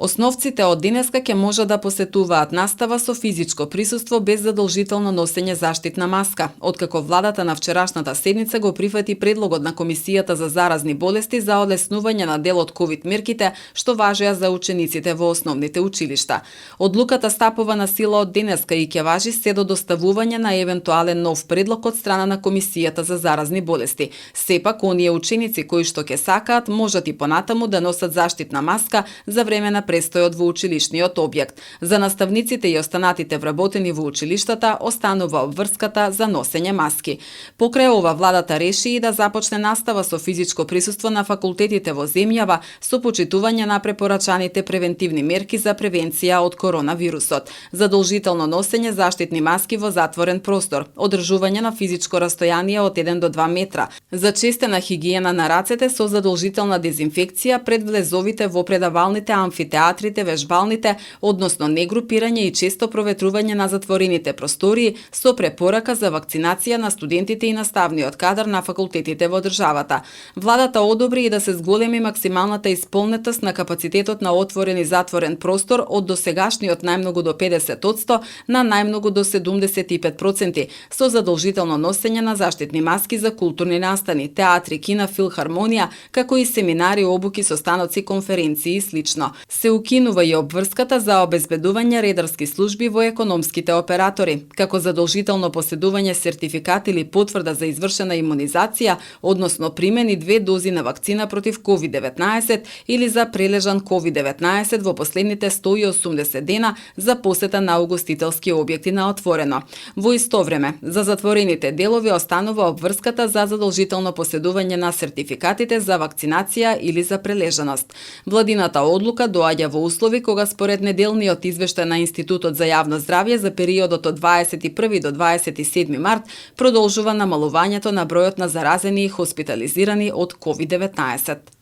Основците од денеска ќе може да посетуваат настава со физичко присуство без задолжително носење заштитна маска, откако владата на вчерашната седница го прифати предлогот на Комисијата за заразни болести за олеснување на дел од ковид мерките што важеа за учениците во основните училишта. Одлуката стапува на сила од денеска и ќе важи се до доставување на евентуален нов предлог од страна на Комисијата за заразни болести. Сепак, оние ученици кои што ќе сакаат можат и понатаму да носат заштитна маска за време на престојот во училишниот објект. За наставниците и останатите вработени во училиштата останува обврската за носење маски. Покрај ова, владата реши и да започне настава со физичко присуство на факултетите во земјава со почитување на препорачаните превентивни мерки за превенција од коронавирусот. Задолжително носење заштитни маски во затворен простор, одржување на физичко растојание од 1 до 2 метра, зачестена хигиена на рацете со задолжителна дезинфекција пред влезовите во предавалните, амфитеатрите, вежбалните, односно негрупирање и често проветрување на затворените простории со препорака за вакцинација на студентите и наставниот кадар на факултетите во државата. Владата одобри и да се зголеми максималната исполнетост на капацитетот на отворен и затворен простор од досегашниот најмногу до 50% на најмногу до 75% со задолжително носење на заштитни маски за културни настани, театри, кина, филхармонија, како и семинари, обуки, состаноци, конференции и слично. Се укинува и обврската за обезбедување редарски служби во економските оператори, како задолжително поседување сертификат или потврда за извршена имунизација, односно примени 2 дози на вакцина против COVID-19 или за прележан COVID-19 во последните 180 дена за посета на угостителски објекти на отворено. Во исто време, за затворените делови останува обврската за задолжително поседување на сертификатите за вакцинација или за прележаност. Владината одлука доаѓа во услови кога според неделниот извештај на Институтот за јавно здравје за периодот од 21 до 27 март продолжува намалувањето на бројот на заразени и хоспитализирани од COVID-19.